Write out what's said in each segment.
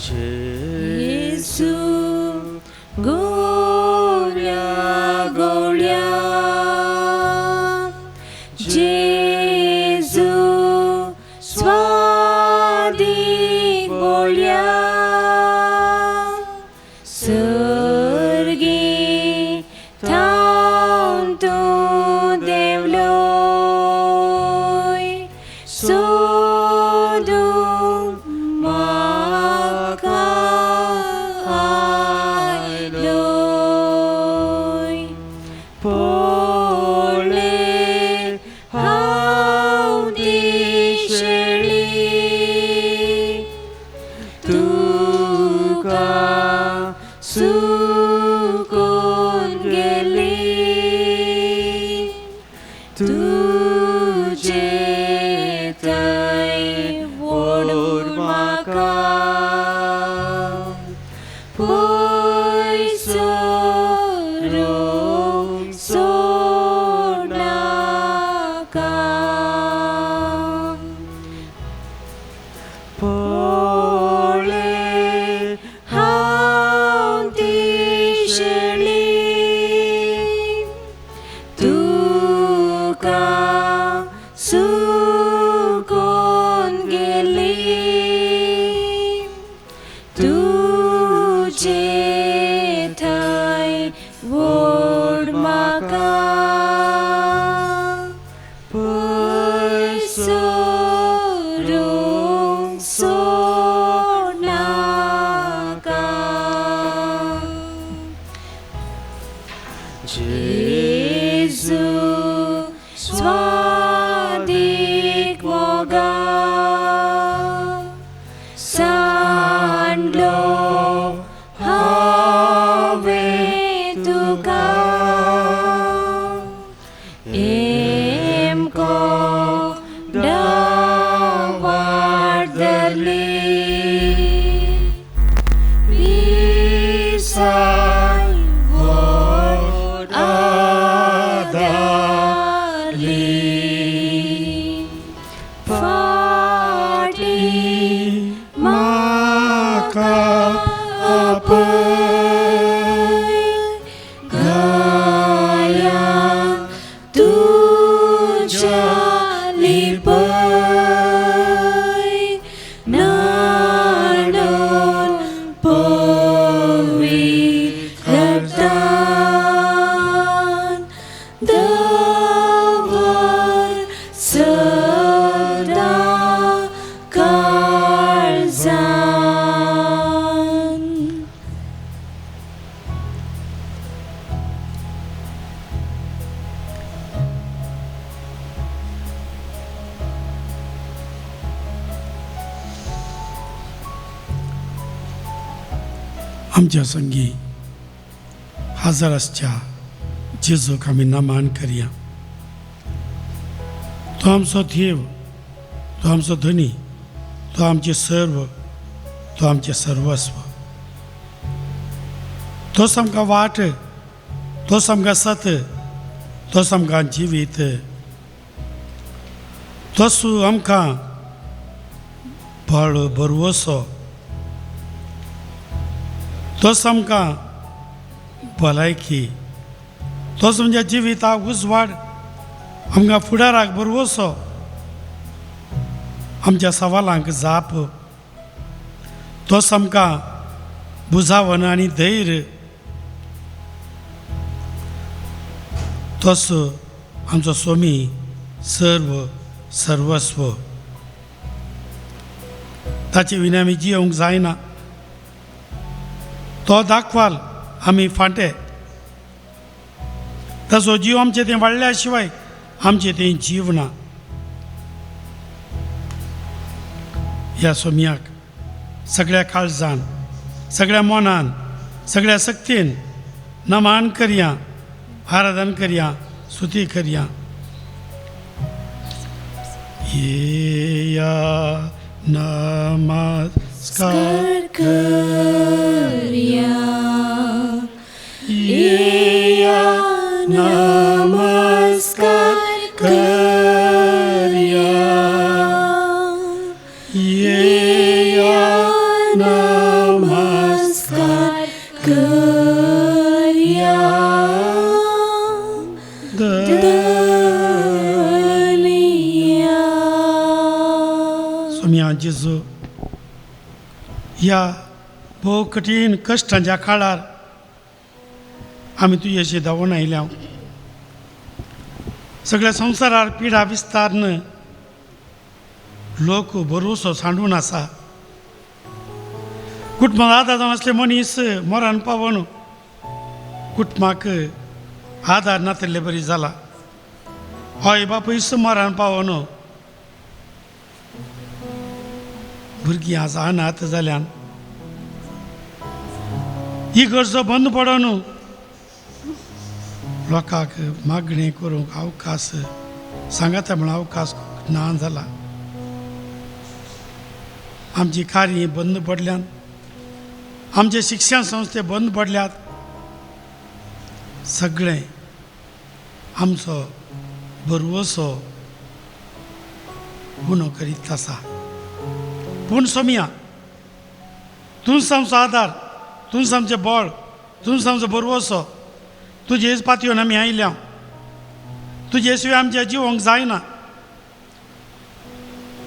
जेजू गोवल्या गोवल्या जेजू स्वादीक बोल्या सर्गी थावन तूं देंवलोय सोदूंक म्हाका आयलोय पळय हांव ती शेळी तुका सुकून गेली तुजे थंय व्हर म्हाका पयस व्हरूंक सोडनाका पळय हांव ती शेळी तुका सुकून गेली तुजे थंय व्हर म्हाका पयस व्हरूंक सोडनाका जेजू स्वादीक मोगा सांडलो हांवें तुका एमको वाट धरली पिसाय व्हड आदारली फाटीं म्हाका आपय गायांक तुज्या लिपय न्हाणोन पवित्र रगतान दवर सदां काळजान. आमच्या संगी हजर आसच्या जेजूक आमी नमान करया. तो आमचो देव, तो आमचो धनी, तो आमचें सर्व, तो आमचें सर्वस्व. तोच आमकां वाट, तोच आमकां सत, तोच आमकां जिवीत, तोच आमकां बळ भरवसो, तोच आमकां भलायकी, तोच आमच्या जिविताक उजवाड, आमकां फुडाराक भरवसो, आमच्या सवालांक जाप, तोच आमकां बुजावन आनी धैर्य, तोच आमचो स्वामी सर्व सर्वस्व. ताचे विना आमी जियोंक जायना. तो दाखवाल आमी फांटे, ताचो जीव आमचे तें वाडल्या शिवाय आमचें तें जीव ना. ह्या सोम्याक सगळ्या काळजान, सगळ्या मनान, सगळ्या शक्तीन नमान करया, आराधन करया, स्तुती करया. येया नमस्कार करया, येया नमस्कार करया, येया नमस्कार सोम्या जेजू, ह्या भोव कठीण कश्टांच्या काळार आमी तुजेशी धांवून आयल्या. सगळ्या संवसारार पिडा विस्तारन लोक भरवसो सांडून आसा. कुटुंबाक आदार जावन आसले मनीस मरण पावून कुटुंबाक आदार नातिल्ले बरी जाला. हय बापूय मरण पावून भुरगीं आज अनाथ जाल्यान. ही गरजो बंद पडोन लोकांक मागणी करूंक अवकाश सांगाता म्हण अवकाश ना जाला. आमची कार्य बंद पडल्यान, आमचे शिक्षण संस्थे बंद पडल्यात. सगळें आमचो भरवसो गुणो करीत आसा. पूण सोमया, तूंच आमचो आदार, तूंच आमचें बळ, तूंच आमचो भरवसो. तुजेच पातयेवन आमी आयल्या, तुजे शिवाय आमच्या जिवोंक जायना.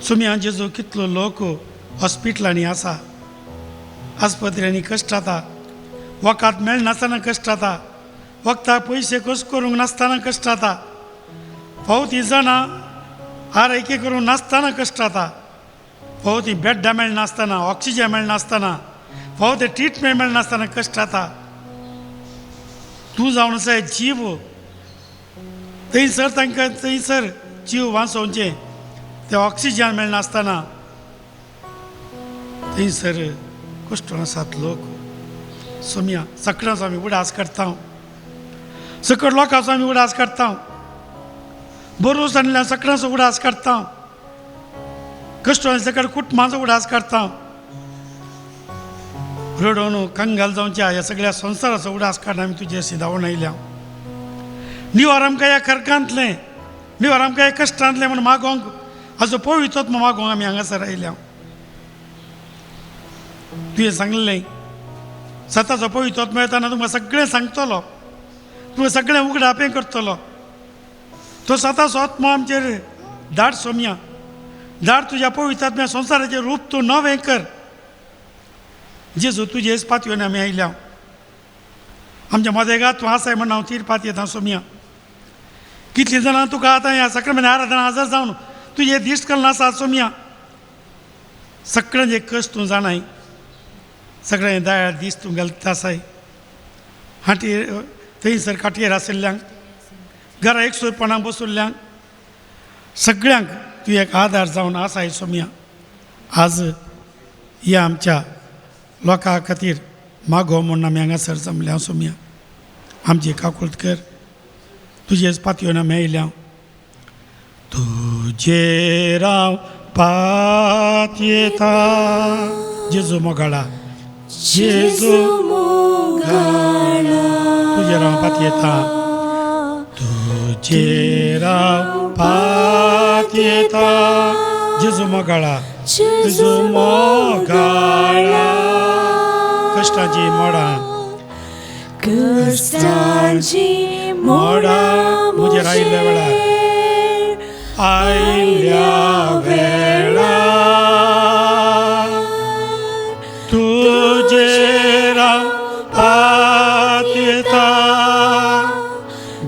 सोमया जेजू, कितलो लोक हॉस्पिटलांनी आसा, आस्पत्र्यांनी कश्ट जाता, वखद मेळनासतना कश्ट जाता, वखदाक पयशे कस करूंक नासतना कश्ट जाता, फावो ती जाणां आरोग्य करूंक नासतना कश्ट जाता, फावो ती बेड्डां मेळनासतना, ऑक्सिजन मेळनासतना, फावो ते ट्रिटमेंट मेळनासतना कश्ट जाता. तूं जावन आसा जीव, थंयसर तांकां थंयसर जीव वांचोवचें ते ऑक्सिजन मेळनासतना थंयसर कश्ट आसात लोक. सोमया, सगळ्यांचो आमी उडास करता, सकट लोकांचो आमी उडास करता, बरो जाल्ल्या सगळ्यांचो उडास करता, कश्ट सकट कुटुंबाचो उडास करता, रडोवन कंगाल जावच्या ह्या सगळ्या संवसाराचो उडास काडून आमी तुजे धांवून आयल्या. निवार आमकां ह्या खरकांतलें, निवार आमकां ह्या कश्टांतलें म्हूण मागोंक हाचो पवित्र मागोंक आमी हांगासर आयल्या. तुवें सांगलें सताचो पवित्र मेळतना तुमकां सगळें सांगतलो, तुमकां सगळें उगडापें करतलो. तो सताचो आत्मो आमचेर धाड सोमया, धाड तुज्या पवित्र आत्म्या संवसाराचें रूप तूं नवें कर. जेजू, तुजेच पातयेवन आमी आयल्या. आमच्या मदेगात तूं आसाय म्हण हांव तीर पातयेता सोमया. कितलीं जाणां तुका आतां ह्या सक्रमेंत आराधना हजर जावन तुजें दिश्ट करून आसा सोमया. सगळ्यांचे कश्ट तूं जाणाय, सगळ्यांचे दयाळ दीस तूं घालता आसाय. हांटीर थंयसर खाटयेर आशिल्ल्यांक, घरा एकसुरपणाक बशिल्ल्यांक, सगळ्यांक तूं एक आदार जावन आसाय सोमया. आज ह्या आमच्या लोकां खातीर मागो म्हूण आमी हांगासर जमल्या सोमया. आमची काकूळट कर, तुजेच पातयेवन आमी आयल्या. तुजेर हांव पातयेता जेजू मोगाळा, जेजू मोगाळा, तुजेर हांव पातयेता, तुजेर हांव पातयेता जेजू मोगाळा, जेजू मोगाळा. कश्टांची मोडां, कश्टांची मोडां म्हजेर आयिल्ल्या वेळार, आयिल्ल्या वेळार तुजेर हांव पातयेता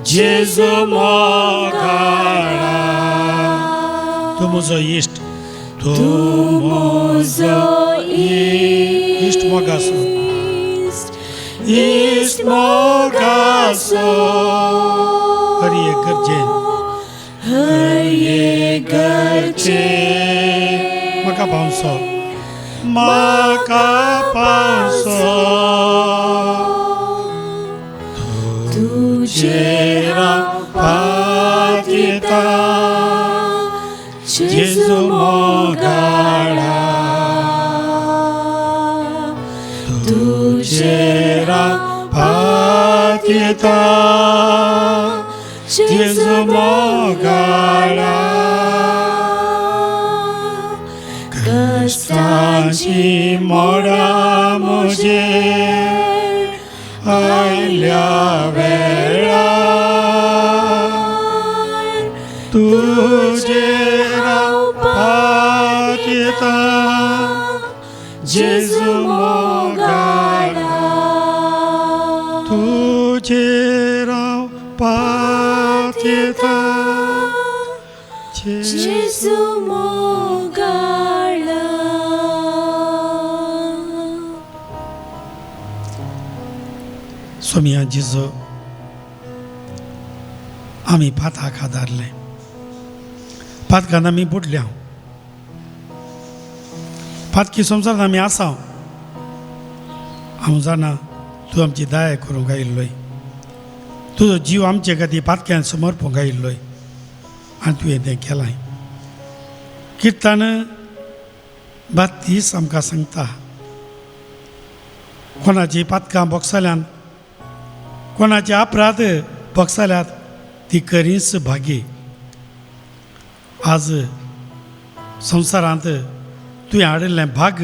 जेजू मोगाळा. तूं म्हजो इश्ट, तूं म्हजो इश्ट मोगासो, इश्ट मोगासो. हर एक गरजेन, हर एक गरजेन म्हाका पावसो, म्हाका पावसो. तुजेर हांव पातयेता जेजू मोगाळा, तुजेर हांव पातयेता जेजू मोगाळा. कश्टांची मोडां म्हजेर आयल्या वेळार तुजेर हांव पातयेता जेजू मोगाळा. तुजेर हांव पातयेता जेजू मोगाळा. सोमिया जेजू आमी पाताक आदारले, पातकान आमी बुडल्या, पातकी संवसारांत आमी आसा. हांव जाणा तूं आमची दया करूंक आयिल्लोय, तुजो जीव आमचे खातीर पातक्यान समर्पूंक आयिल्लोय आनी तुवें तें केलां. किर्तन 32 आमकां सांगता, कोणाची पातकां बोगसाल्यान, कोणाचे अपराध बोगसाल्यात ती करीच भागी. आज संवसारांत तुवें हाडिल्लें भाग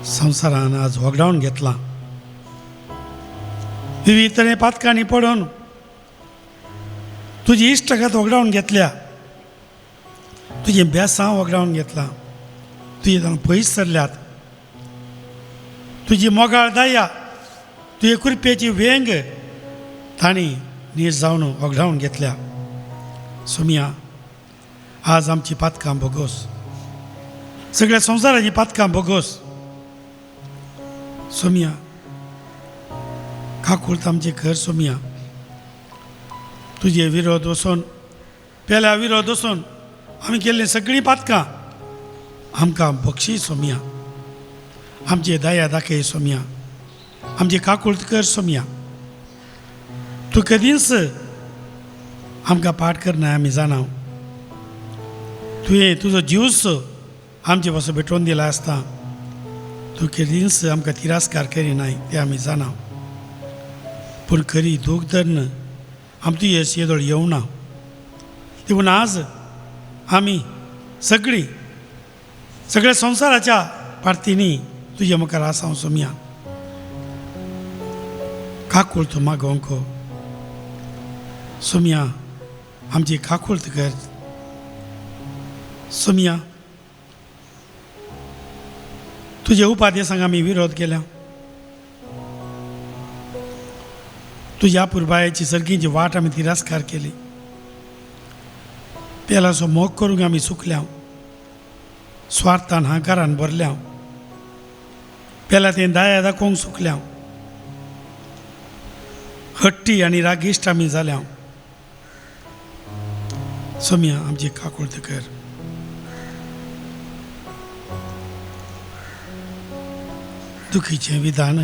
संवसारान आज होगडावन घेतलां. विविध तरे पातकांनी पडून तुजी इश्टागत होगडावन घेतल्या, तुजी बेसां होगडावन घेतलां, तुजी जावन पयस सरल्यात, तुजी मोगाळ दया, तुजे कृपेची वेंग तांणी नीर जावन होगडावन घेतल्या. सोमिया आज आमची पातकां भोगोस, सगळ्या संवसाराची पातकां भोगोस. सोमिया काकुळत आमचें घर. सोमिया तुजे विरोध वचून, पेल्या विरोध वचून आमी केल्लीं सगळीं पातकां आमकां बक्षी सोमिया. आमचे दया दाखय सोमिया, आमची काकुळत कर सोमिया. तूं कदींच आमकां पाठ करना आमी जाणा. तुवें तुजो जीवच आमचे पासून भेटोवन दिला आसता, तूं केदींच आमकां तिरस्कार करिनाय तें आमी जाणा. पूण खरी दूख धरून आम तुजे येदोळ येवना. देखून आज आमी सगळीं सगळ्या संवसाराच्या पार्तींनी तुजे मुखार आसा सोमिया. काकुळत मागोवंक सोमिया, आमची काकुळत कर सोमिया. तुजे उपादेसांक आमी विरोध केल्या, तुज्या पुरबायेची सर्गीची वाट आमी तिरस्कार केली, पेलाचो मोग करूंक आमी चुकल्या, स्वार्थान हांकारान भरल्या, पेला तें दया दाखोवंक चुकल्या, हट्टी आनी रागिश्ट आमी जाल्या. सोमिया आमची काकुळत कर. दुखीचें विधान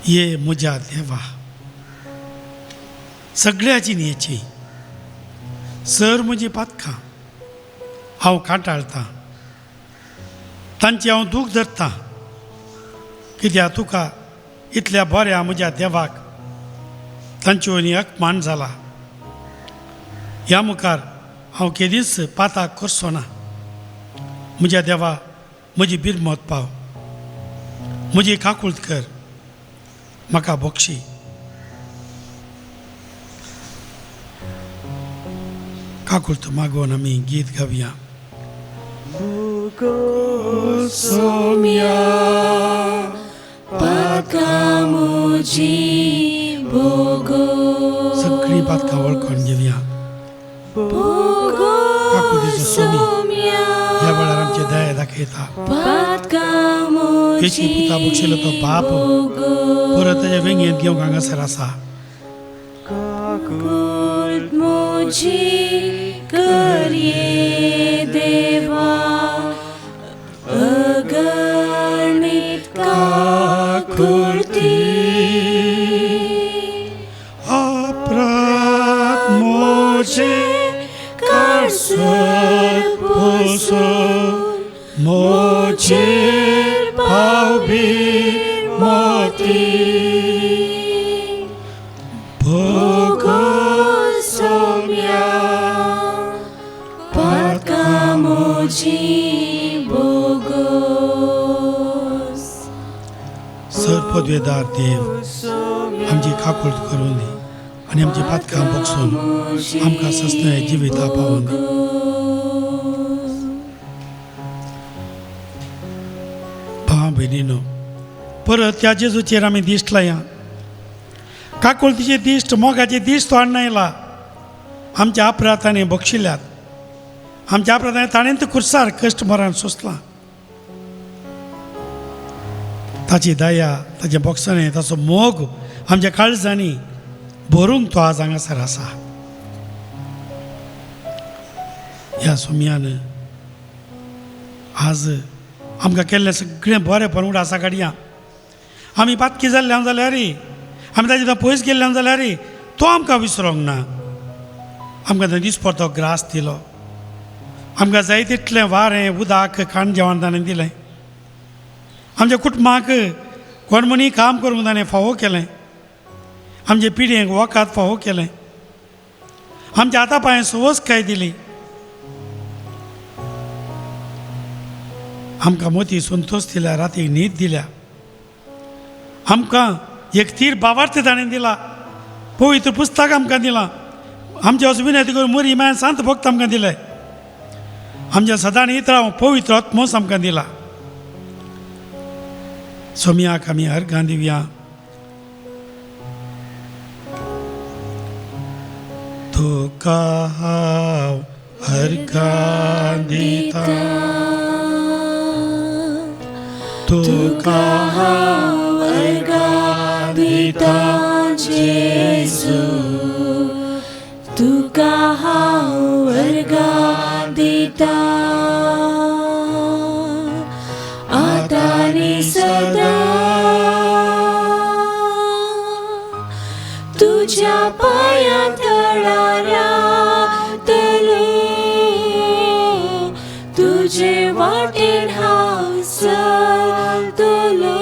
ये म्हज्या देवा, सगळ्या जिणेची सर म्हजी पातकां हांव कांटाळतां, तांची हांव दूख धरतां, कित्याक तुका इतल्या बऱ्या म्हज्या देवाक तांच्यो आनी अपमान जाला. ह्या मुखार हांव केदींच पाताक करचो ना. म्हज्या देवा म्हजी बिरमत पाव, म्हजी काकुळत कर, म्हाका बक्षी. काकुळत मागोवन आमी गीत गावया. सोम्या पातकां म्हजी भोगोस, सगळीं पातकां वळखून घेवया. काकुळतीचो सोमी ह्या वेळार आमचे दया दाखयता. हेची पुता बक्षिलो तो बाप परत ताच्या वेंगेंत घेवंक हांगासर आसा. काकुळत म्हजी करये देवा, अगणित काकुळती, अपराध म्हजे काडसर पुसून म्हजेर पावबी मोती भोगोस सोम्या पातकां म्हजी भोगोस. सर पदवेदार देव आमची काकुळत करून दी आनी आमची पातकां बक्षून आमकां सस्नाय जिविता पावून दी. भयणीनो, परत त्या जेजूचेर आमी दिश्ट लाया. काकुळतीचे दिश्ट, मोगाचे दिश्ट तो हाडून आयला. आमच्या अपराध ताणें बक्षिल्यात, आमच्या अपराधांनी ताणें खुर्सार कश्ट मरण सोंसलां. ताची दया, ताचें बोगसणें, ताचो मोग आमच्या काळजांनी भरूंक तो आज हांगासर आसा. ह्या सोम्यान आज आमकां केल्लें सगळें बरें उडासा काडया. आमी पातकी जाल्ले जाल्यार, आमी ताचे पयस गेल्ले जाल्यार तो आमकां विसरोंक ना. आमकां थंय दिसपडतो ग्रास दिलो, आमकां जाय तितलें वारें उदक खाण जेवण ताणें दिलें. आमच्या कुटुंबाक कोण म्हणी काम करूंक ताणें फावो केलें, आमचे पिढयेक वखद फावो केलें, आमच्या हाता पांय सुवसकाय दिली, आमकां मोती संतोश दिल्या, राती न्हीद दिल्या, आमकां एक तीर बावार्थ ताणें दिला, पवित्र पुस्तक आमकां दिलां, आमच्या विनंती करून मोरी मायन सांत भक्त आमकां दिले, आमच्या सदां इतरां पवित्र आत्मोस आमकां दिला. सोम्याक आमी अर्घां दिवया. तुका हांव अर्घां दिता, तुका हांव अर्घां दिता जेजू, तुका हांव अर्घां दिता आतां आनी सदां तुज्या पांयां तळार रावतलो, तुजे वाटेन हांव चलतलो,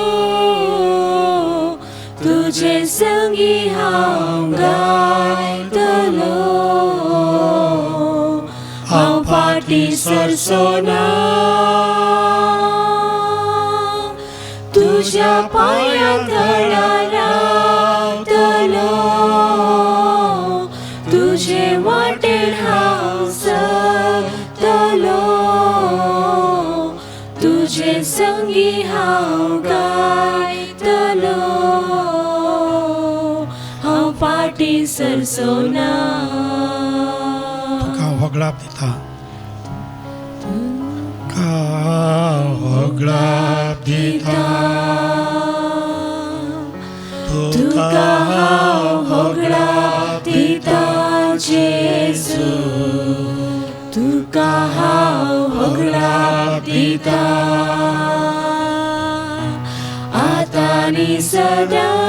तुजे संगी हांव गायतलो, हांव फाटीं सरचो ना, तुज्या पांयां तळार रावतलो, तुजे वाटेन हांव चलतलो, तुजे संगी हांव गायतलो, हांव फाटीं सरचो ना. तुका होगळाप दिता, तुका होगळाप दिता, तुका हांव होगळाप दिता जेजू, तुका हांव होगळाप दिता आतां आनी सदां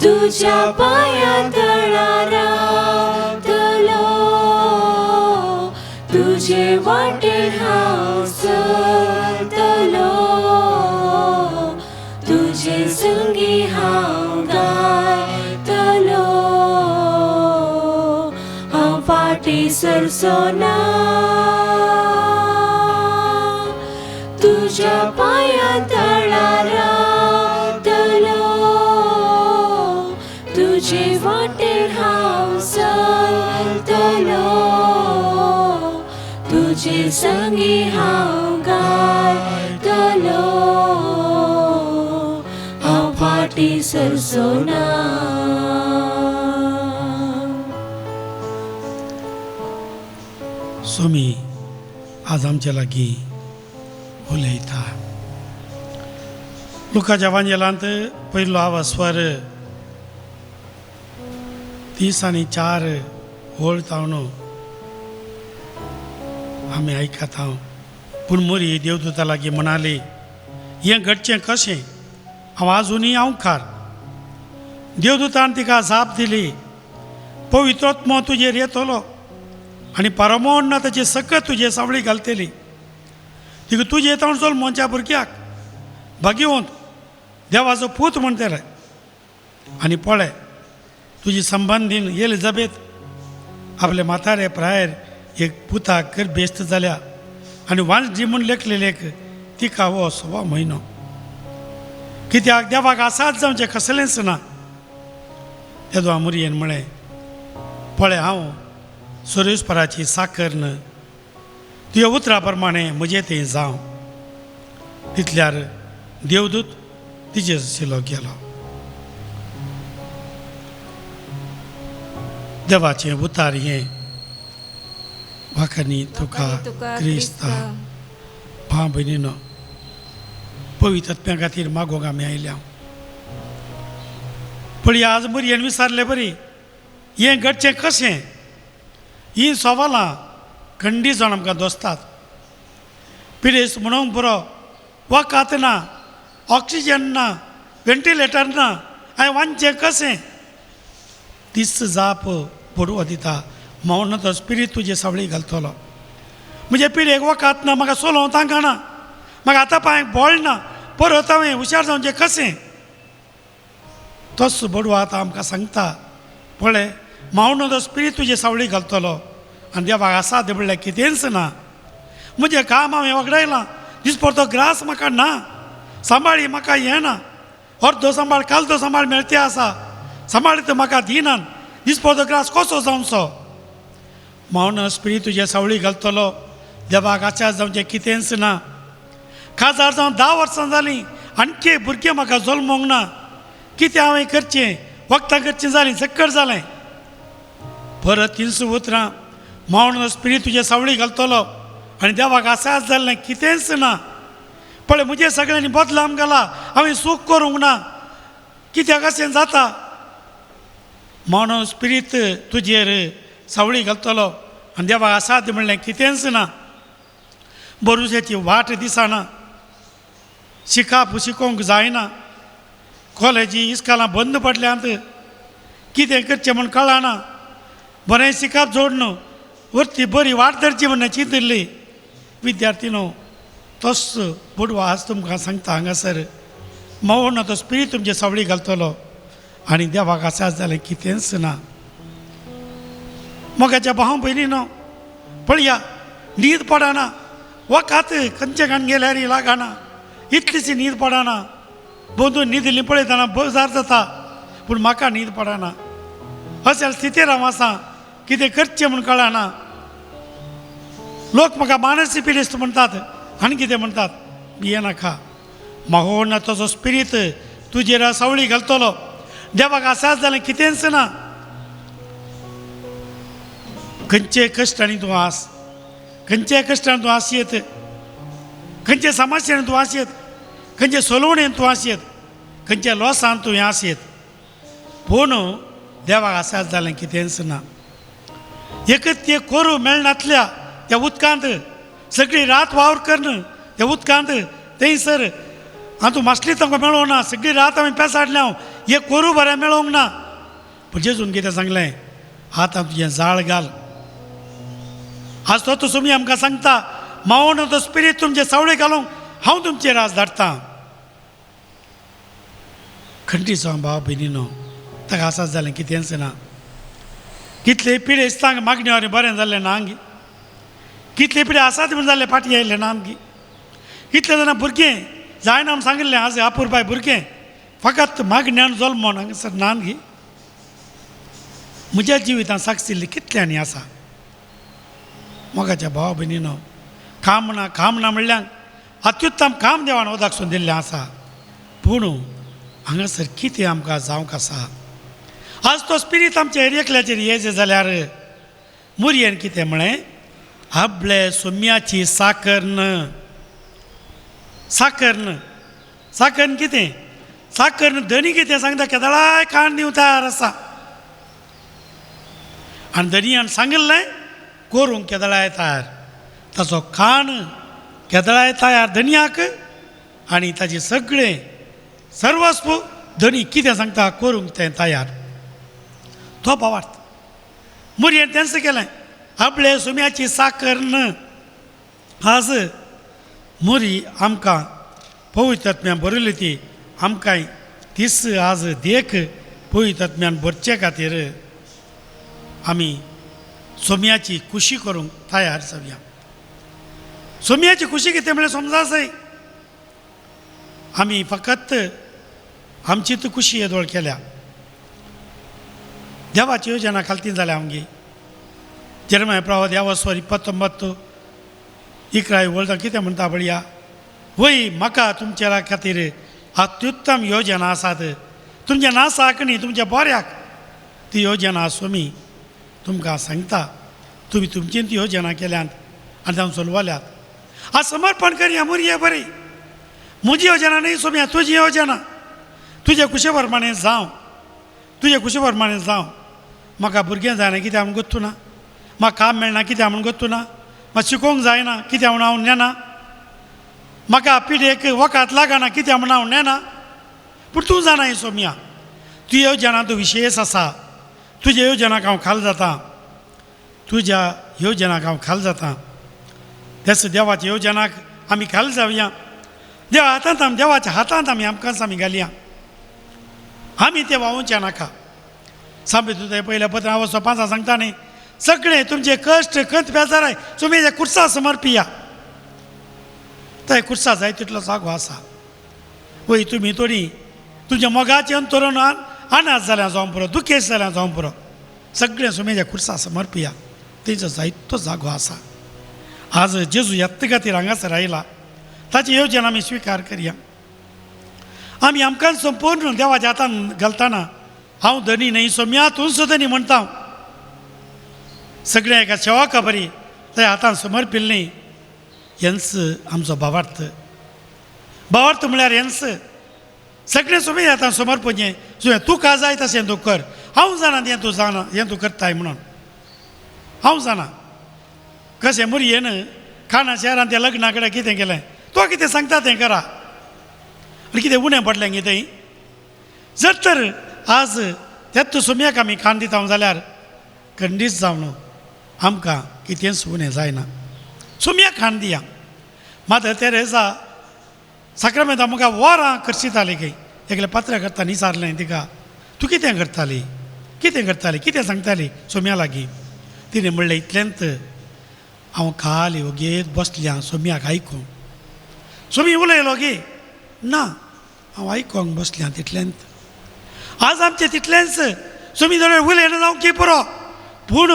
तुज्या पांयां तळार रावतलो, तुजे वाटेन हांव चलतलो, तुजे संगी हांव गायतलो, हांव फाटीं सरचो ना, तुज्या पांयां तळार रावतलो, तुजे वाटेन हांव चलतलो, तुजे संगी हांव गायतलो, हांव फाटीं सरचो ना. सोमी आज आमच्या लागीं उलयता. लुकाच्या वांजेलांत पयलो आवाज स्वर 30 आनी 4 ओळ तावन आमी आयकता. पूण मोरी देवदूता लागीं म्हणाली, हें घडचें कशें? हांव आजुनूय हांवकार. देवदूतान तिका जाप दिली, पवित्र आत्मो तुजेर येतलो आनी परमोन्न ताची सकत तुजे सावळी घालतली. तिका तुजे तावन जल्मोच्या भुरग्याक भाग्यवंत देवाचो पूत म्हणटले. आनी पळय, तुजी संबंदीन एलिझाबेथ आपले म्हातारे प्रायर एक पुताक गर्भेस्त जाल्या आनी वांजडी म्हूण लेखलेले तिका हो 1.25 म्हयनो. कित्याक देवाक आसात जावचें कसलेंच ना. तेदो मुरयेन म्हळें, पळय हांव सुरेशपराची साकर न्हय, तुज्या उतरा प्रमाणे म्हजें तें जावं. तितल्यार देवदूत तिचे शिलो गेलो. देवाचें उतार हें वाखानी तुका क्रिस्ता. भाव भयणीनो, पवित्र आत्म्या खातीर मागोंक आमी आयल्या. पळय आज भुरग्यान विचारले बरी हें घडचें कशें, हीं सवालां खंडी जाण आमकां दोसतात. पिडेस्त म्हणूंक बरो वखद ना, ऑक्सिजन ना, वेंटिलेटर ना, हांवें वांचचें कशें? तीच जाप बडवा दिता, मौन तो स्पिरीत तुजे सावळी घालतलो. म्हजे पिडेक वखद ना, म्हाका चलोवंक तांकां ना, म्हाका आतां पांयांक बळ ना, परत हांवें हुशार जावचें कशें? तोच बडवा आतां आमकां सांगता, पळय मावनो तो स्पिरीत तुजे सावळी घालतलो आनी देवाक आसा तें म्हणल्यार कितेंच ना. म्हजें काम हांवें वगडायलां, दिसपडतो ग्रास म्हाका ना, सांबाळी म्हाका येना, अर्दो सांबाळ कालदो सांबाळ मेळते आसा, सांबाळी तर म्हाका दिनान, दिसपडतो ग्रास कसो जावचो? मावनो स्पिरीत तुजे सावळी घालतलो, देवाक आचार जावचें कितेंच ना. काजार जावन 10 वर्सां जालीं, आणखी भुरगें म्हाका जल्मोंक ना, कितें हांवें करचें? वखदां करचीं जालीं, चक्कर जालें. परत 300 उतरां, मावनो स्पिरीत तुजे सावळी घालतलो आनी देवाक आसाच जाल्लें कितेंच ना. पळय म्हजें सगळ्यांनी बदलाम घाला, हांवें सूख करूंक ना, कित्याक अशें जाता? मावनो स्पिरीत तुजेर सावळी घालतलो आनी देवाक आसात म्हणलें कितेंच ना. बरुशाची वाट दिसना, शिकाप शिकोवंक जायना, कॉलेजी इस्कालां बंद पडल्यांत, कितें करचें म्हूण कळना, बरें शिकाप जोडून वरती बरी वाट धरची म्हण चिंतिल्ली. विद्यार्थी न्हू तोच बुडवा आज तुमकां सांगता, हांगासर मौन तो स्पिरीत तुमचे सावळी घालतलो आनी देवाक आसाच जालें कितेंच ना. मोगाच्या भाव भयणी न्हू, पळया न्हीद पडना, वखद खंयचे काण गेल्यार लागना, इतलीशी न्हीद पडना, बोंदून न्हिदिल्ली पळयतना बेजार जाता, पूण म्हाका न्हीद पडना. अशा स्थितीर हांव आसा, कितें करचें म्हूण कळना. लोक म्हाका मानसी पिडेस्त म्हणटात आनी कितें म्हणटात, भियेनाका, माहोना तसो स्पिरीत तुजेर सावळी घालतलो, देवाक आसाच जालें कितेंच ना. खंयचे कश्टांनी तूं आस, खंयच्या कश्टान तूं आसयेत, खंयच्या समस्येन तूं आसयेत, खंयचे सोलवणेन तूं आसयेत, खंयच्या लॉसान तूं आसयेत, पूण देवाक आसाच जालें कितेंच ना. एकच ते कोरू मेळनातल्या त्या उदकांत सगळी रात वावर करून त्या उदकांत थंयसर हांव तूं मासली तांकां मेळोंक ना, सगळी रात हांवें पेसाडल्या, हांव एक कोरू बरें मेळोंक ना. पूण जेजून कितें सांगलें, आतां तुजें जाळ घाल. आज तो तुमी आमकां सांगता, मावोन तो स्पिरीत तुमचे सावळे घालूंक हांव तुमचेर आज धाडटा. खंटी जावं भाव भयणीनो, ताका आसाच जालें कितेंच ना. कितले पिडेस्तांक मागण्यो बरें जाल्लें ना आमगे, कितले पिडे आसात म्हूण जाल्ले फाटीं आयिल्ले ना आमगे, कितले जाणां भुरगें जायना म्हूण सांगिल्लें आज अपुरबाय भुरगें फकत मागण्यान जल्मोन हांगासर ना आमगे. म्हज्या जिवितांत साक्षिल्ली कितल्यांनी आसा. मोगाच्या भावा भयणीनो, काम ना काम ना म्हणल्यार अत्युत्तम काम देवान वदाकसून दिल्लें आसा, पूण हांगासर कितें आमकां जावंक आसा? आज तो स्पिरीत आमच्या एकल्याचेर येयचे जाल्यार मुरयेन कितें म्हळें, आपले सोम्याची साकर साकर साकर कितें साकर धनी कितें सांगता, केदळाय काण दिवंक तयार आसा, आनी धनयान सांगिल्लें करूंक केदळाय तयार, ताचो कान केदळाय तयार धनयाक, आनी ताचें सगळें सर्वस्व धनी कितें सांगता करूंक तें तयार. तो भावार्थ मुरयेन तेंच केलें, आपले सुम्याची साकर. आज मुरी आमकां पवित्र आत्म्यान बरयली ती आमकां तीच आज देख पवित्र आत्म्यान भरचे खातीर आमी सोम्याची खुशी करूंक तयार जावया. सोम्याची खुशी कितें म्हळ्यार समजा जाय, आमी फकत आमची ती खुशी येदोळ केल्या, देवाची योजना खालती जाल्या आमगे. जेरमाय प्रवाद यावस्वर 29 11 वळता कितें म्हणटा पळया, वय म्हाका तुमच्या खातीर अत्युत्तम योजना आसात, तुमच्या नासाक न्ही तुमच्या बऱ्याक ती योजना स्वामी तुमकां सांगता. तुमी तुमची ती योजना केल्यात आनी तांकां चलवल्यात. आज समर्पण करया मुरये बरी, म्हजी योजना न्ही सोम्या, तुजी योजना, तुजे कुशे प्रमाणे जावं, तुजे कुशे प्रमाणे जावं. म्हाका भुरगें जायना कित्याक म्हूण गोत्तू ना, म्हाका काम मेळना कित्याक म्हूण गोत्तू ना, म्हाका शिकोवंक जायना कित्याक म्हूण हांव नेना, म्हाका पिडेक वखद लागना कित्याक म्हूण हांव नेना, पूण तूं जाणा सोम्या, तुजी योजना तूं विशेश आसा, तुज्या योजनाक हांव खाल जाता, तुज्या योजनाक हांव खाल जाता. त्याच देवाच्या योजनाक आमी खाल जावया, देवा हातांत आमी, देवाच्या हातांत आमी आमकांच आमी घालया, आमी ते वावोवचे नाका. सांबे तुजें पयल्या पत्र हांव 5 सांगता न्ही, सगळें तुमचे कश्ट खंत बेजाराय तुमी जे कुर्सा समर्पिया, ते कुर्सा जाय तितलो जागो आसा. वय तुमी थोडी तुमच्या मोगाचें अंतरून अनाथ जाल्या जावं पुरो, दुखेस्त जाल्या जावं पुरो, सगळें सुमेच्या कुर्सा समर्पिया, तेजो जायतो जागो आसा. आज जेजू यत्त खातीर हांगासर आयला, ताची योजना आमी स्विकार करया. आमी आमकां संपूर्ण देवाच्या हातान घालतना हांव धनी न्हय सोम्या तूंच धनी म्हणटा, सगळ्या एका सेवाका बरी त्या हातान समर्पिल्ली हेंच आमचो भावार्थ. भावार्थ म्हळ्यार हेंच सगळें सोमी हातान समर्पचें, तुवें तुका जाय तशें तूं कर, हांव जाणा हें तूं जाणा हें तूं करताय म्हणून हांव जाणा. कशें मुरयेन खाणा शहरान त्या लग्ना कडेन कितें केलें, तो कितें सांगता तें करा, आनी कितें उणें पडलें गे थंय. जर तर आज त्याच सोम्याक आमी खाण दिता जाल्यार खंडीत जावन आमकां कितेंच उणें जायना. सोम्याक खाण दिया. मात्र तेरेजा साक्रामेंता म्हाका वरां करशिताली खंय, एकले पात्र्या करता निसारलें तिका, तूं कितें करताली, कितें करताली, कितें सांगताली सोम्या लागीं. तिणें म्हणलें इतलेंत हांव खाली ओगेत बसल्या सोम्याक आयकूंक. सोमी उलयलो गे ना, हांव आयकूंक बसल्या तितलेंत. आज आमचें तितलेंच सोमी जाल्यार उलयना जावं की पुरो, पूण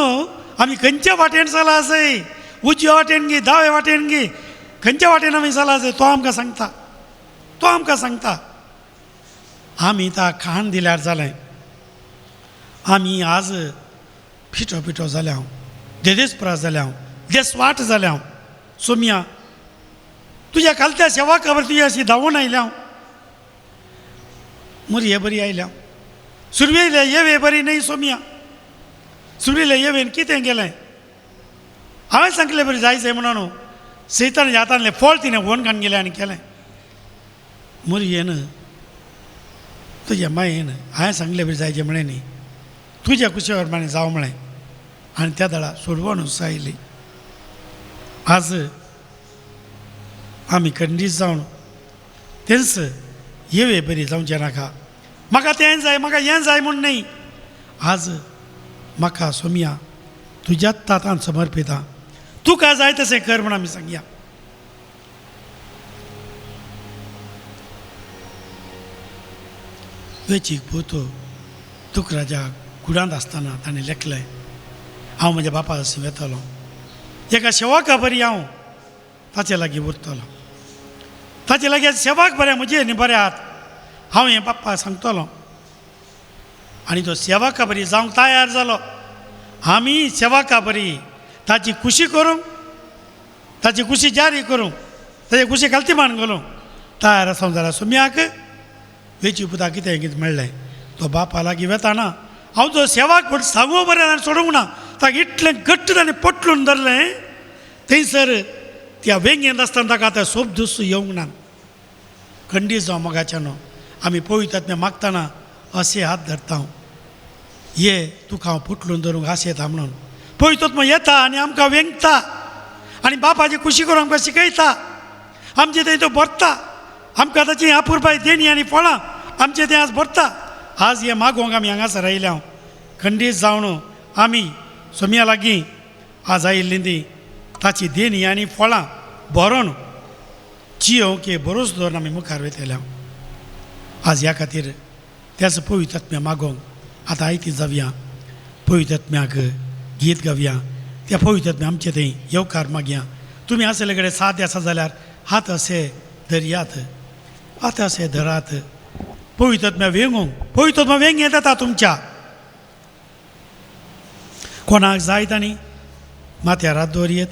आमी खंयच्या वाटेन चला आसय, उजव्या वाटेन गी दाव्या वाटेन गी, खंयच्या वाटेन आमी चला आसय तो आमकां सांगता, तो आमकां सांगता. आमी ता खाण दिल्यार जालें, आमी आज पिठो पिठो जाल्या हांव, देदेसप्रास जाल्या हांव, देसवाट जाल्या हांव. सोम्या तुज्या खालत्या सेवा खबर तुजी अशी धांवून आयल्या हांव, मुरये बरी आयल्या हांव, सुरवेले येवे बरी न्हय सोम्या, सुरवेले येवेन कितें गेलें हांवें सांगलें बरी जाय जाय म्हणून सैतान हातांतलें फळ तिणें व्हण काडून गेलें आनी केलें. मुरयेन तुज्या मायेन हांवें सांगलें बरी जायचें म्हळें न्ही, तुज्या कुशेवर माणे जावं म्हळें आनी त्या दळा सोडवण आयली. आज आमी खंडीत जावन तेंच येवे बरी जावचें नाका, म्हाका तें जाय म्हाका हें जाय म्हूण न्हय. आज म्हाका सोम्या तुज्याच तातान समर्पिता, तुका जाय तशें कर म्हूण आमी सांगया. वेचीक पूत तुकराच्या कुडांत आसतना ताणें लेखलें, हांव म्हज्या बापा अशें वेतलो, एका सेवाका बरी हांव ताचे लागीं उरतलो, ताचे लागीं सेवाक बरें म्हजे न्ही बरें आहात हांव हें बाप्पा सांगतलो. आनी तो सेवाका बरी जावंक तयार जालो. आमी सेवाका बरी ताची खुशी करूंक, ताची खुशी जारी करूंक, ताची खुशी खालती मान घालूंक तयार आसा जाल्यार सोम्याक वेची पुता कितें कितें मेळ्ळें. तो बापा लागीं वेताना हांव तो सेवाक म्हण सांगू बरें ताणें सोडूंक ना, ताका इतलें घट्ट ताणें पोटलून धरलें थंयसर त्या वेंगेंत आसतना ताका आतां सोब दुसरो येवंक ना. खंडीत जावं मोगाच्यानो आमी पवित्र मागतना अशें हात धरता हांव, ये तुका हांव पोटलून धरूंक आशेता म्हणून. पवित्र येता आनी आमकां वेंगता आनी बापाची खुशी करून आमकां शिकयता, आमचें थंय तो भरता, आमकां ताची अपुरबाय देणी आनी फळां आमचें तें आज भरता. आज हें मागोवंक आमी हांगासर आयल्या हांव खंडीत जावन आमी सोम्या लागीं आज आयिल्लीं ती ताची देणी आनी फळां भरोन जियोवंक हे बरोच दवरून आमी मुखार वयतले हांव. आज ह्या खातीर त्याच पवित्र आत्म्या मागोवंक आतां आयती जावया, पवित्र आत्म्याक गीत गावया, त्या पवित्र आत्म्या आमचे थंय येवकार मागया. तुमी आसले कडेन साथ आसा जाल्यार हात अशे धरयात, हात अशे धरात. पवित्र वेंगूंक, पवित्र वेंग येता तुमच्या. कोणाक जाय तांणी माथ्यार हात दवरयेत,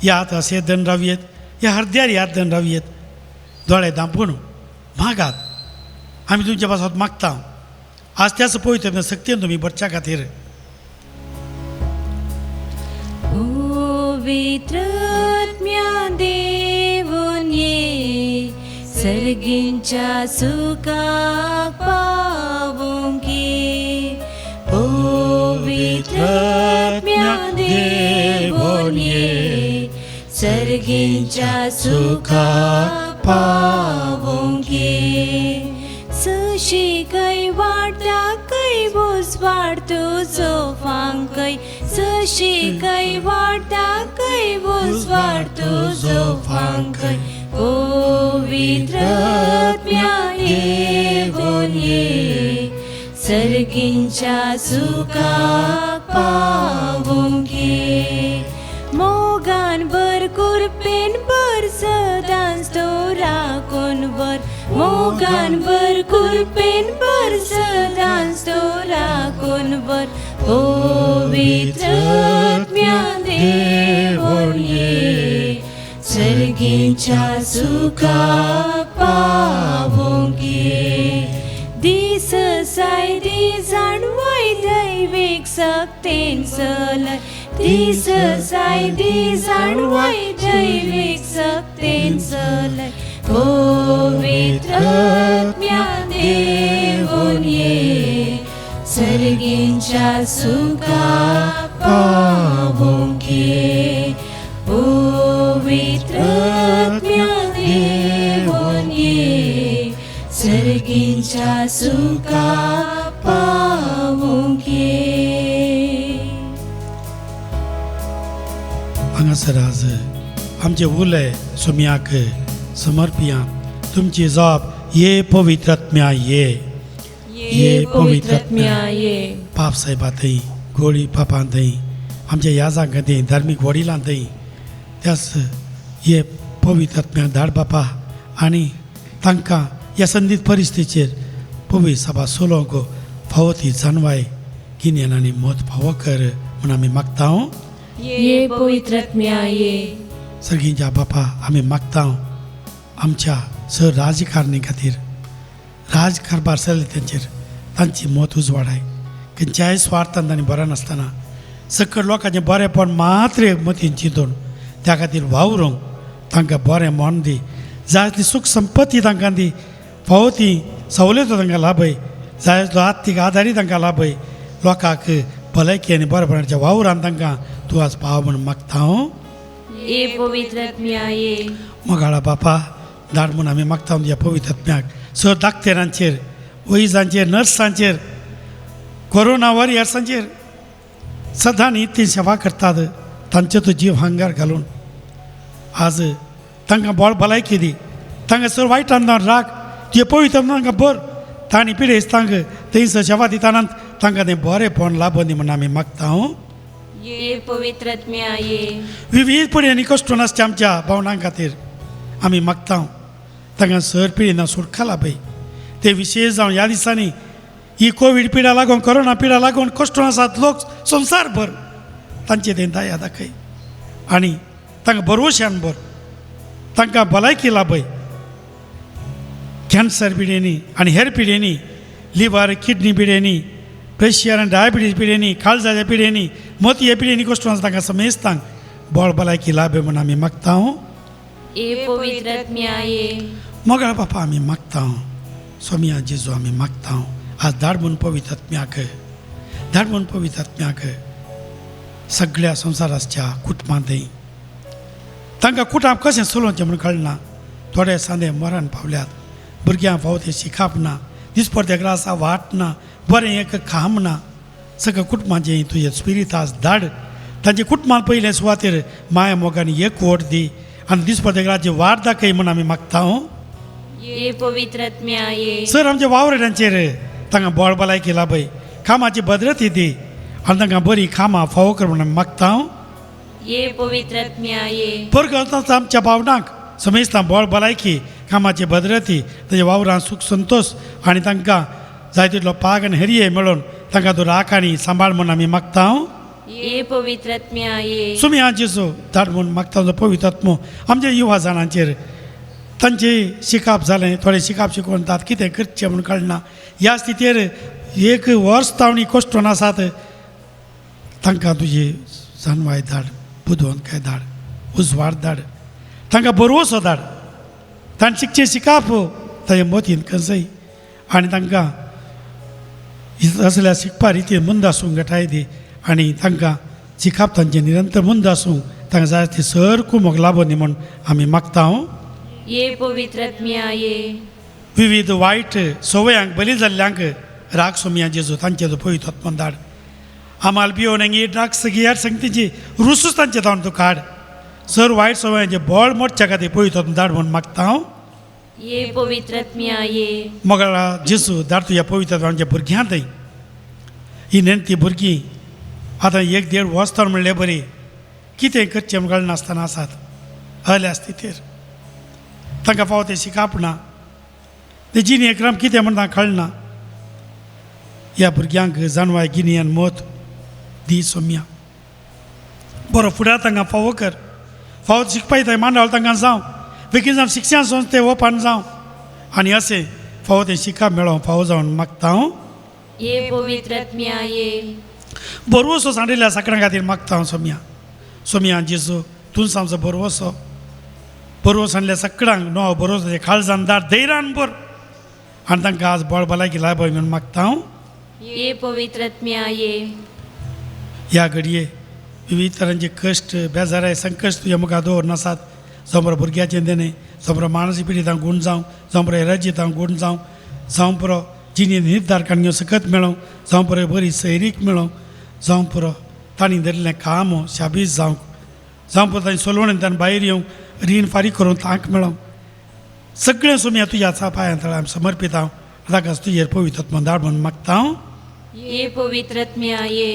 ह्या हात अशे धन रावयेत, ह्या हरद्यार हात धन रावयेत. दोळे धांपून मागात, आमी तुमच्या पासत मागता. आज त्याच पवित्र सक्तीन तुमी भरच्या खातीर. पवित्र आत्म्या देवून ये, सर्गींच्या सुखाक पावूंक ये. पवित्र आत्म्या देवून ये, सर्गींच्या सुखाक पावूंक ये. सशी खंय वाडटा खंय उजवाड तुजो फांकय, सशी खंय वाडटा खंय उजवाड तुजो फांकय. पवित्र आत्म्या येवन ये, सर्गींच्या सुखाक पावूंक ये. मोगान भर, कुरपेन भर, सदांच तो राखून भर. मोगान भर, कुरपेन भर, सदांच तो राखून भर. पवित्र आत्म्या देवून ये, सर्गींच्या सुखाक पावूंक ये. दीस साय दी जाणवय दैवीक सक्तेन चलय, दीस साय दी जाणवय दैवीक सक्तेन चलय. पवित्र आत्म्या देवून ये, सर्गींच्या सुखाक पावूंक ये. पवित्र आत्म्या देवून ये, सर्गींच्या सुखाक पावूंक ये. हांगासर आज आमचे उले सोम्याक समर्पिया. तुमची जाप ये पवित्र आत्म्या ये, ये पवित्र आत्म्या ये. पाप साहेबा थंय, गोळी पापां थंय, आमच्या याजां थंय, धार्मीक वडिलां थंय, त्याच ये पवित्र आत्म्या धाड बापा. आनी तांकां ह्या संदीत परिस्थितीचेर पवित्र सभा सोलोवंक फावो ती जाणवाय, गिन्यान आनी मत फावो कर म्हूण आमी मागता. ये पवित्र आत्म्या ये. सर्गींच्या बापा आमी मागता आमच्या सर राजकारणी खातीर, राजकारभार चल्ले तेंचेर तांची मत उजवाडाय. खंयच्याय स्वार्थान तांणी बरें नासतना सकयल लोकांचें बरेंपण मात्र मतीन चिंतून त्या खातीर वावरूंक तांकां बरें मन दी. जाय ती सूख संपत्ती तांकां दी, फावो ती सवलतो तांकां लाभय, जाय तो आर्थीक आदारी तांकां लाभय. लोकांक भलायकी आनी बरेपणाच्या वावरान तांकां तूं आज पाव म्हूण मागता हांव. ये पवित्र आत्म्या ये. मोगाळा बापा धाड म्हूण आमी मागता तुज्या पवित्र आत्म्याक सर डाक्टरांचेर, वैजांचेर, नर्सांचेर, कोरोना वॉरियर्सांचेर सदां ती सेवा करतात तांचे तो जीव हांगार घालून आज तांकां बळ भलायकी दी. तांकां सर वायटान राख, तुजे पवित्र तांकां बर तांणी पिडेस्तांक थंयसर सेवा दितना तांकां तें बरेंपण लाभूं दी म्हूण आमी मागता हांव. ये पवित्र आत्म्या ये. विविध पिढ्यांनी कश्ट नासच्या आमच्या भावनां खातीर आमी मागता तांकां सर पिढीना सुटका लाभय. ते विशेश जावन ह्या दिसांनी ही कोवीड पिडा लागून, कोरोना पिडा लागून कश्ट आसात लोक संवसार भर, तांचे तें दया दाखय आनी तांकां भरवश्यान भर, तांकां भलायकी लाभय. कॅन्सर पिड्यांनी आनी हेर पिड्यांनी, लिवर किडनी पिड्यांनी, प्रेशर आनी डायबिटीज पिड्यांनी, काळजाच्या पिड्यांनी, मोतये पिड्यांनी कश्ट आसा तांकां समेस्तांक बळ भलायकी लाभय म्हूण आमी मागता. ये पवित्र आत्म्या ये. मोगाळ बापा आमी मागता, सोमिया जेजू आमी मागता आज धाड म्हूण पवित्र आत्म्याक, धाड म्हूण पवित्र आत्म्याक सगळ्या संवसाराच्या कुटुंबांत तांकां कुटुंब कशें चलोवचें म्हूण कळना. थोडे सांदे मरण पावल्यात, भुरग्यांक फावो तें शिकप ना, दिसपडते ग्रासा वाट ना, बरें एक काम ना. सगळ्या कुटुंबाचें तुजें स्पिरीत आज धाड. तांचे कुटुंबान पयले सुवातेर माया मोगान एक वोट दी आनी दिसपडते ग्राची वाट दाखय म्हूण आमी मागता. ये पवित्र आत्म्या ये. सर आमच्या वावराड्यांचेर तांकां बळ भलायकी लाभय, कामाची भद्रती दी आनी तांकां बरी कामां फावो कर म्हूण आमी मागता. ये पवित्रात्म्या ये. परगत आमच्या भावनांक समेस्तां बळ भलायकी कामाची भद्रती ताच्या वावरान सुख संतोश आनी तांकां जाय तितलो पाग आनी हेरये मेळोवन तांकां तूं राख आनी सांबाळ म्हूण आमी मागता. ये पवित्रात्म्या ये. सुमी जेजू धाड म्हूण मागता पवित्र आत्मो आमच्या युवा जाणांचेर तांचे शिकाप जालें थोडे शिकाप शिकोवन तात कितें करचें म्हूण कळना ह्या स्थितीर एक वर्स तावणी कश्टून आसात तांकां तुजी जानवाय धाड बुदवंतकाय धाड उजवाड धाड तांकां बरोवसो धाड तांणी शिकचें शिकाप ताजे मतीन खंयसय आनी तांकां असल्या शिकपा रितीन मुंद आसूंक गठाय दी आनी तांकां शिकाप तांचें निरंतर मुंद आसूंक तांकां जाय ती सारको मोग लाबोन दी म्हूण आमी मागता. ये पवित्रात्म्या ये. विविध वायट संवयांक बली जाल्ल्यांक राग सोमया जेजू तांचे तूं पवित्र आत्मो धाड आमाल बियोन ड्रग्स गियार संगतीची रुसूच तांचे तावन तूं काड सर वायट संवयांचे बळ मोडच्या खातीर पवित्र आत्मो धाड म्हूण मागता हांव. ये पवित्रात्म्या ये. मोगळा जेजू धाड तुज्या पवित्र आमच्या भुरग्यां थंय ही नेणटी भुरगीं आतां एक देड वर्स तर म्हणलें बरी कितें करचें म्हूण कळनासतना आसात हल्या स्थितीर तांकां फावो तें शिकाप ना ते जिणे क्रम कितें म्हूण तांकां कळना ह्या भुरग्यांक जानवाय गिन्यान मत दी सोम्या बरो फुडार तांकां फावो कर फावो शिकपाक थंय मांडावळ तांकां जावं बेगीन जावन शिक्षण संस्थे ओपन जावं आनी अशें फावो तें शिकप मेळों फावो जावन मागता हांव. ये पवित्रात्म्या ये. बरवसो सांडिल्ल्या सगळ्यां खातीर मागता हांव सोम्या सोम्या जेजू तूंच आमचो बरवसो बरवस सांडल्या सगळ्यांक नो बरोवसो काळजान दार धैर्यान भर आनी तांकां आज बळ भलायकी लाभ म्हणून मागता हांव. ये पवित्रात्म्या ये. ह्या घडये विविध तरांचे कश्ट बेजाराय संकश्ट तुज्या मुखार दवरून आसात जावं बरो भुरग्याचें देणें जावं बरो मानसीक पिडितांक गूण जावं जावं बरो एलर्जीतांक गूण जावं जावं पुरो जिणेंत निर्धार काडून घेवंक सकत मेळों जावं पुरो बरी सैरीक मेळों जावं पुरो तांणी धरिल्लें काम शाबीज जावंक जावं पुरो तांणी सोलवणेन तांणी भायर येवंक रीण फारीक करूंक तांक मेळों सगळें सोम्या तुज्या पांयां तळा आमी समर्पीत हांव ताका तुजेर पवित्र आत्मो धाड म्हूण मागता हांव. ये पवित्रात्म्या ये.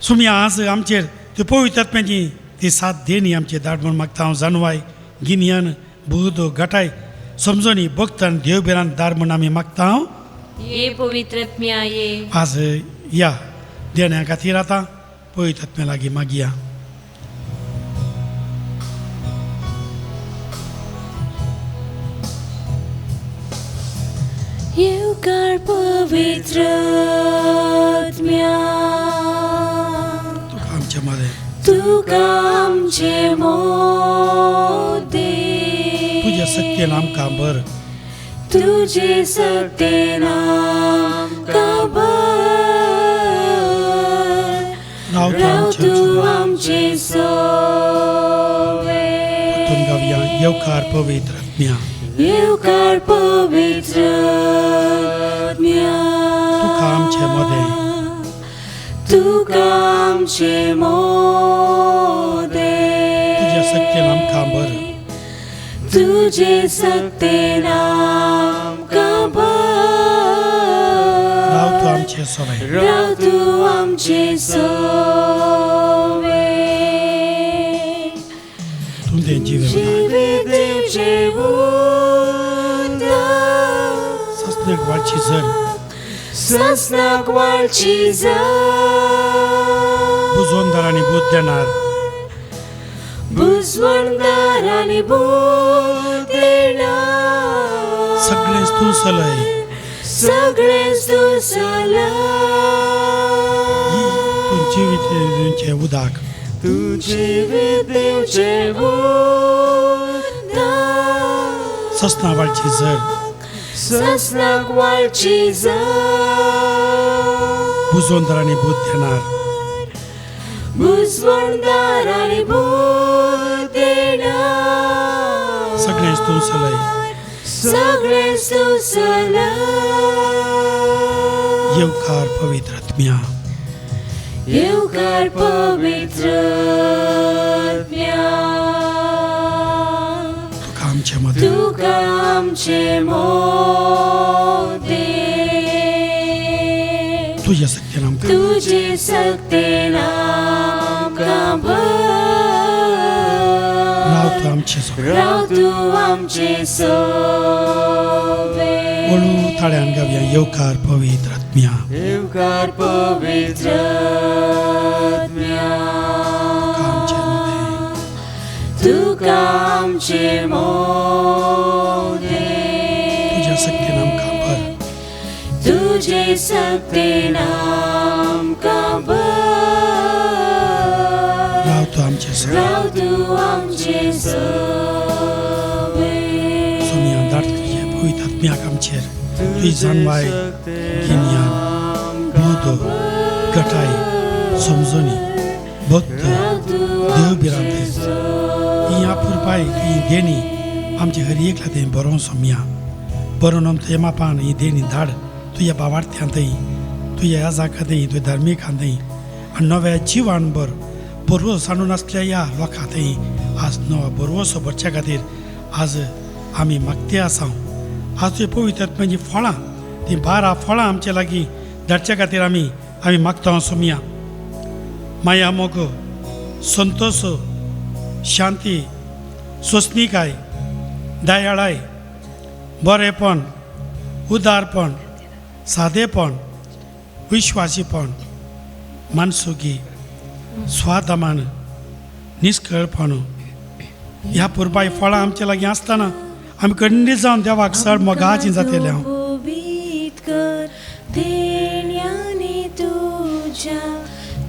सुम्या आज आमचेर ती पवित्र आत्म्याची ती साथ देणी आमचे धाड म्हूण मागता हांव जानवाय गिन्यान बुद गटाय समजणी भक्त आनी देव भिरांत दार म्हूण आमी मागता हांव. ये पवित्रात्म्या ये. आज ह्या देण्या खातीर आतां पवित्र आत्म्या लागीं मागया. येवकार पवित्रात्म्या तुका आमचे मदें तुका आमचे मोदें तुज्या सक्तेन आमकां भर तुजे सक्तेन आमकां भर राव तूं आमचे सोवे. परतून गावया येवकार पवित्र आत्म्या येवकार पवित्रात्म्या तुका आमचे मदें तुका आमचे मोदें तुज्या सक्तेन आमकां भर तुजे सक्तेन आमकां भर राव तूं आमचे सोवे राव तूं आमचे सोवे. तूं तें जिवें दिवचें उदक ससनाक वाळची जर ससनाक वाळची जर बुजवणदार आनी बूद देणार बुजवणदार आनी बूद देणार सगळेंच तूं सलय सगळेंच तूं सलय तूं जिवीत दिवचें उदक तूं जिवीत दिवचें उदक ससना वाळची जर ससनाक वाळची जर बुजवणदार आनी बूद देणार बुजवणदार आनी बूद देणार सगळेंच तूं सलय सगळेंच तूं सलय. येवकार पवित्र आत्म्या येवकार पवित्रात्म्या तुका आमचे मदें तुका आमचे मोदें तुज्या सक्तेन आमकां तुजे सक्तेन आमकां भर आमचे सगळे राव तूं आमचे सोबे वळू ताळ्यान गावया येवकार पवित्र आत्म्या येवकार पवित्र आत्म्या आमचे मदें तुका आमचे मोदे तुज्या सक्तीन आमकां भर तुजे सक्तीन आमकां भर राव तूं आमचे सगळे राव तूं आमचे सोबे सोमया धाड तुजे पवित्र आत्म्याक आमचेर तुजी जाणवाय गिन्यान बोध गटाय समजणी भक्त देव भिरांते ही अपुरबाय ही देणी आमचे हर एकला तें बरोवन सोमया बरोवन आमच्या मापान ही देणी धाड तुज्या बावार्थ्यां थंय तुज्या याजाका थंय तुज्या धार्मिकां थंय आनी नव्या जिवान भर बरवस हाडून आसल्या ह्या लोकां थंय आज नवो बरवसो भरच्या खातीर आज आमी मागते आसा. आज तुज्या पवित्र आत्म्याचीं फळां तीं 12 फळां आमचे लागीं धाडच्या खातीर आमी आमी मागता सोमया. माया मोग संतोष शांती सोंसणीकाय दयाळाय बरेपण उदारपण सादेपण विश्वासीपण मानसुगी स्वादमान निष्कळपण ह्या पुरबाय फळां आमचे लागीं आसतना आमी कंडी जावन देवाक चड मोगाची जातले हांव. सोबीत कर देण्यांनी तुज्या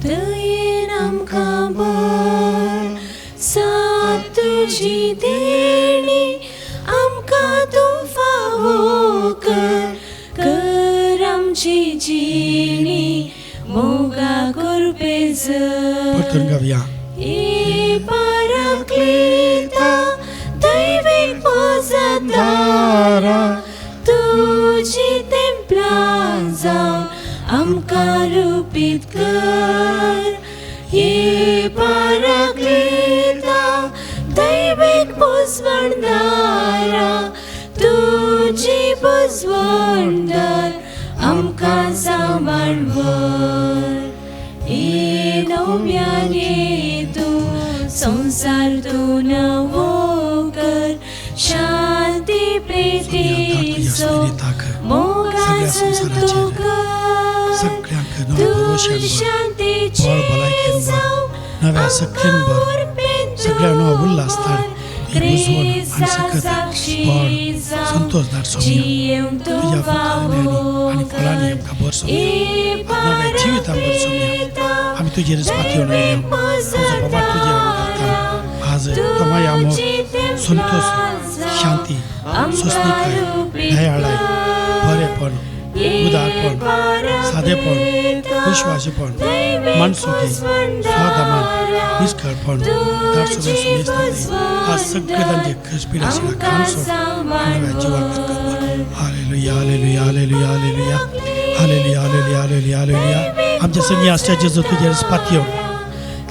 दयेन आमकां भर सात तुजी देणी आमकां तूं फावो कर कर आमची जिणी मोगा करपे परतून जर गावया. ए पाराक्लिता दैवीक पोजदारा तुजी तेंपलां जावन आमकां रुपीत कर हे पाराक्लिता दैवीक पोजवणदारा तुजी पोजवणदार आमकां सांबाळ व्हर. ए नव्याने तूं संवसार तूं नवो कर शांती प्रितीचो मोगाचो तूं कर सगळ्यांक नव्या तूं भरवशान भर शांतीची बळ भलायकेन भर जावं नव्या सक्तीन भर सगळ्या नवो उल्हास धाड ही बुजवण आनी सकत बळ संतोष धाड सोमया. तुज्या फुलांनी आनी फळांनी आमकां भर सोमया. नव्या जिवितान भर सोमया. आमी तुजेरच पातयेवन आयल्या आमचो बाबा तुजेर आमी घालता. आज तो माया मोग संतोष शांती सोंसणीकाय दयाळाय बरेपण उदारपण सादेपण विश्वासीपण मानसुकी स्वादमान निष्कळपण धाड सगळें सुमेस्तांनी आज सगळे तांचे खसपीड आशिल्ल्या खाण सोड आनी नव्या जिवाक तांकां भर. Hallelujah hallelujah hallelujah hallelujah hallelujah hallelujah hallelujah hallelujah. आमच्या संगी आसच्या जेजू तुजेर पातयेवन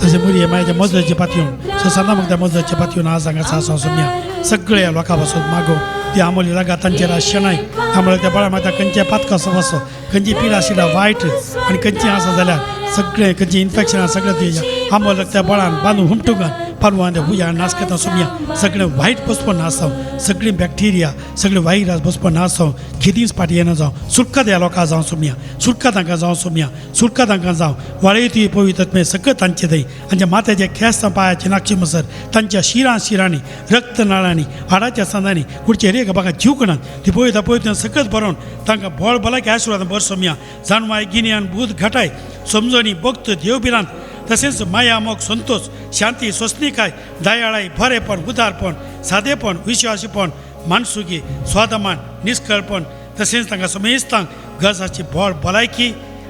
तशें मुरये मायाच्या मजराचे पातयेवन ससाना मग त्या मजराचे पातयेवन आज हांगा सासो सोमया सगळ्या लोकां पासून मागो ती आमोली लागा तांचेर आज शेणाय त्यामुळे त्या बळा मागता खंयचे पातकां वसो खंयची पिडा आशिल्ल्या वायट आनी खंयची आसा जाल्यार सगळें खंयची इन्फेक्शन आसा सगळें तुज्या आमोल त्या बळान बांदून हुमटूंक पालवान त्या हुया नाश करता सोमया. सगळें वायट बसपा नाश जावं सगळीं बॅक्टेरिया सगळें व्हायरस बसपा नाश जावं खेदींच फाटी येना जावं सुटका त्या लोकां जावं सोमया सुटका तांकां जावं सोमया सुटका तांकां जावं वाळय तुजी पवित्र आत्मे सगळें तांचे थंय तांच्या माथ्याचे खेस पांयाचे नाक्षी मसर तांच्या शिरां शिरांनी रक्तनाळांनी हाडाच्या सांदांनी कुडचे रेग बागा जीवकणान ती पवित्र पवित्र सगळें बरोवन तांकां बळ भलायकी आशिर्वाद भर सोमया. जाणवाय गिन्यान बूद घटाय समजणी भक्त देव भिरांत तसेच माया मोग संतोष शांती सोंसणीकाय दयाळाय बरेपण उदारपण सादेपण विश्वासीपण मानसुकी स्वादमान निष्कळपण तसेच तांकां समेस्तांक गरजाची बळ भलायकी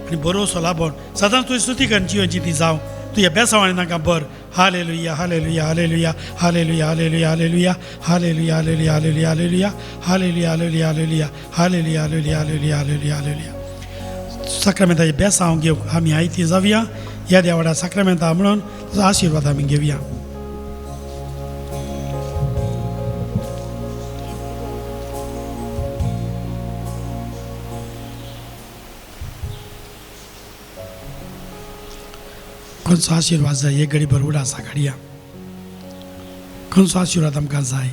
आनी भरोसो लाबोवन सदांच तुजी स्तुती करून जिवनची ती जावं तुज्या बेसावानी तांकां भर. Hallelujah hallelujah hallelujah hallelujah hallelujah hallelujah hallelujah hallelujah hallelujah hallelujah hallelujah hallelujah hallelujah hallelujah hallelujah hallelujah hallelujah hallelujah. साक्रामेंताचे बेसांव घेवंक आमी आयती जावया. ह्या देवाडा साक्रामेंता म्हणून ताचो आशिर्वाद आमी घेवया. खंयचो आशिर्वाद जाय एक घडी भर उडासा घडया. खंयचो आशिर्वाद आमकां जाय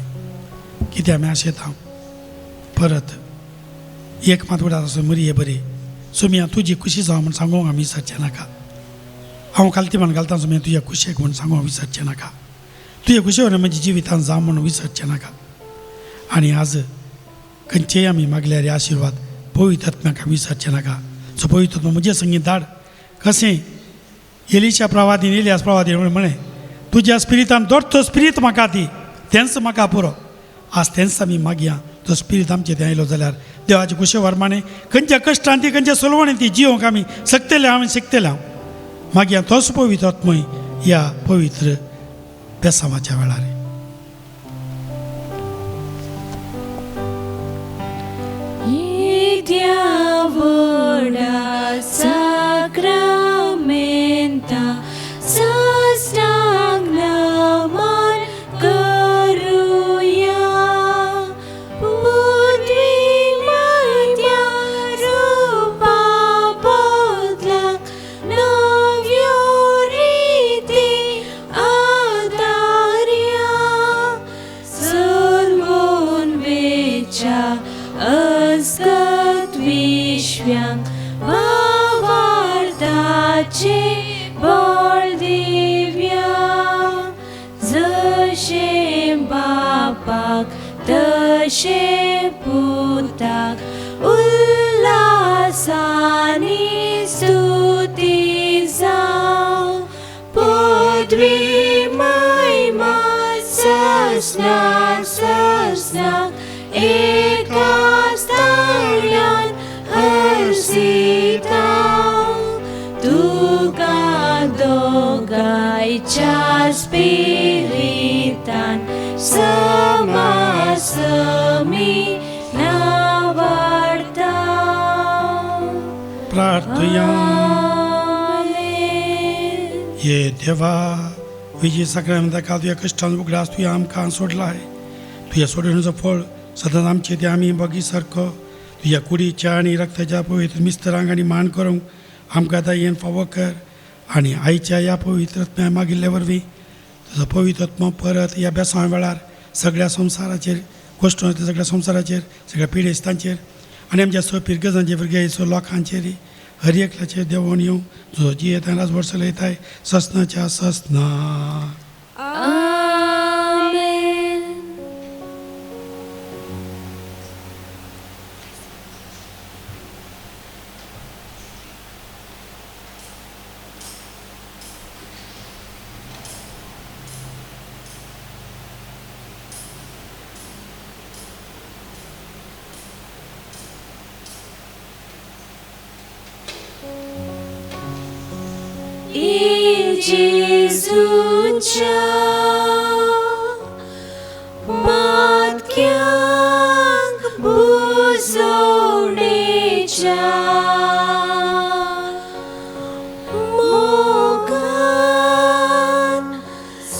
कितें आमी आशेता परत एक मात उडास आसूं मरी हे बरी सोमिया तुजी खुशी जावं म्हूण सांगूंक आमी विसरचें नाका. हांव खालती म्हण घालता सोमिया तुज्या खुशेक म्हूण सांगूंक विसरचें नाका. तुज्या खुशे वरवीं म्हज्या जिवितान जावं म्हूण विसरचें नाका. आनी आज खंयचेय आमी मागल्यार आशिर्वाद पवित्र आत्म्याक आमी विसरचें नाका. सो पवित्र आत्मा म्हजे संगीत धाड कशें एलिशा प्रवादीन एलियास प्रवादीन म्हळें तुज्या स्पिरितान दोडतो स्पिरीत म्हाका दी तेंच म्हाका पुरो. आज तेंच आमी मागया तो स्पिरीत आमचे थंय आयलो जाल्यार देवाचे खुशे वरमाणे खंयच्या कश्टान ती खंयच्या सोलवणी ती जिवंक आमी शकतले हांव शिकतले हांव मागया तोच पवित्र आत्मय ह्या पवित्र बेसांवाच्या वेळार. येद्या व्हडा साक्रामेंता साष्टांग नमन करुया. पृथ्वी मध्या रूपा बदलाक नव्यो रिती आदारया. सर्वोन वेच्या अस्कत विश्व्यांक भावार्थाचे बळ दिव्या. जशें बापाक तशें पुताक उल्हासानी स्तुती जावं. पदवी महिमा ससना ससनाक एका स्थानान हर्षिता. तुका दोगांयच्या स्पिरितान समासमी नावाडता. प्रार्थया. आमेन. ये देवा विजय सगळ्या काल तुज्या कश्टान उगडास तुवें आमकां सोडला आहे. तुज्या सोडणेचो फळ सदांच आमचे ते आमी बगी सारको तुज्या कुडीच्या आनी रक्ताच्या पवित्र मिस्तरांक आनी मान करूंक आमकां दयेन फावो कर. आनी आयच्या ह्या पवित्र आत्म्या मागिल्ले वरवीं तुजो पवित्र आत्मो परत ह्या बेसांवा वेळार सगळ्या संवसाराचेर गोश्ट सगळ्या संवसाराचेर सगळ्या पिडेस्तांचेर आनी आमच्या स पिरगजांचे भुरग्याचो लोकांचेर हर एकल्याचेर देवोन येवं जो जियेता राजवट चलयताय ससनाच्या ससना. आमेन. जेजूच्या पातक्यांक बुजवणेच्या मोगान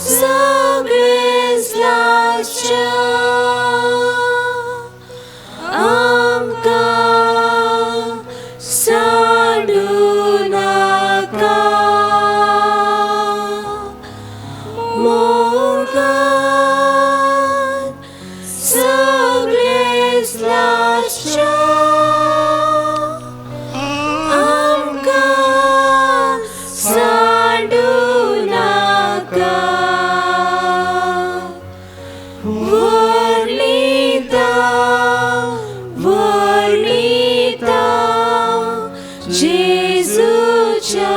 सगळेच लागच्या आमकां सांडू नाका. मोगान सगळेच लागच्या आमकां सांडू नाका. वर्णिता वर्णिता जेजूच्या